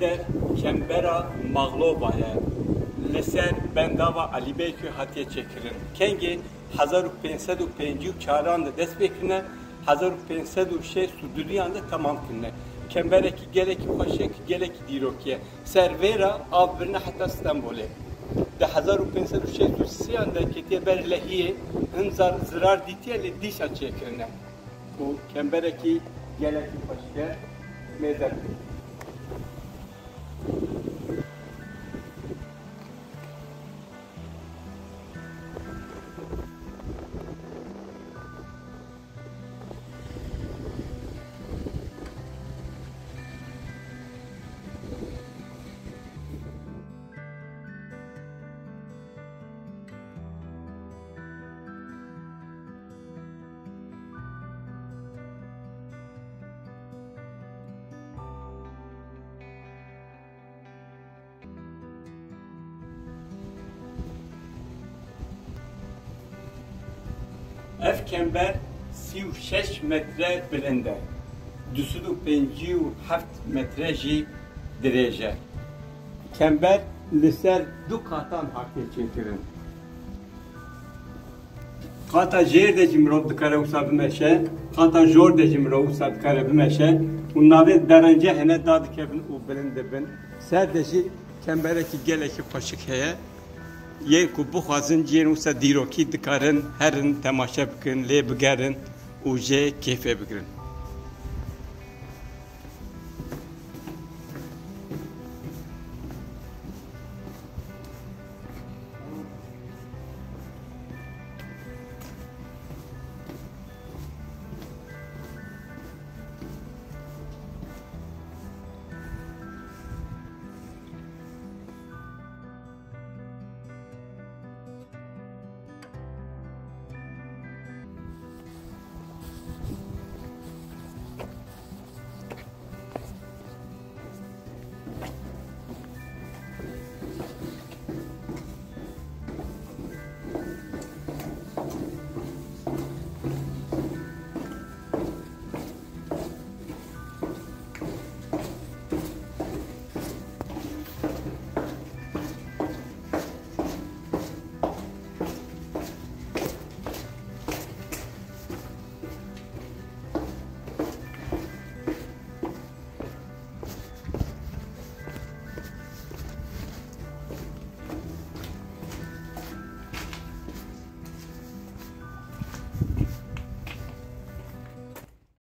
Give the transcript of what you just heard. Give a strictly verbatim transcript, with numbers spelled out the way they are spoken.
Der kembera Maglova ye. Li ser bendava Alîbeykê hatiye çêkirin. Kengê hezar û pênc sed û pêncî û çaran de dest pê kirine, hezar û pênc sed û şêst û duyan de temam kirine. Kemberekî gelekî xweşik, gelekî dîrokî ye. Ser vê re av birine heta Stenbolê. Di hezar û pênc sed û şêst û sêyan de ketiye ber lehiyê, hin zar-, zirar dîtiye lê dîsa çêkirine. Û kemberekî gelekî xweşik e, mêze bike. Ev kember sî û şeş metre bilind e, du sed û pêncî û heft metre jî dirêj e. Kember li ser du qatan hatiye çêkirin. Qata jêr de jî mirov dikare wisa bimeşe, qata jor de jî mirov wisa dikare bimeşe û navê derence hene dadikevin û bilind dibin. Ser de jî kemberekî gelekî xweşik heye. Yên ku bixwazin cihên wisa dîrokî dikarin herin temaşe bikin, lê bigerin û jê kêfê bigirin.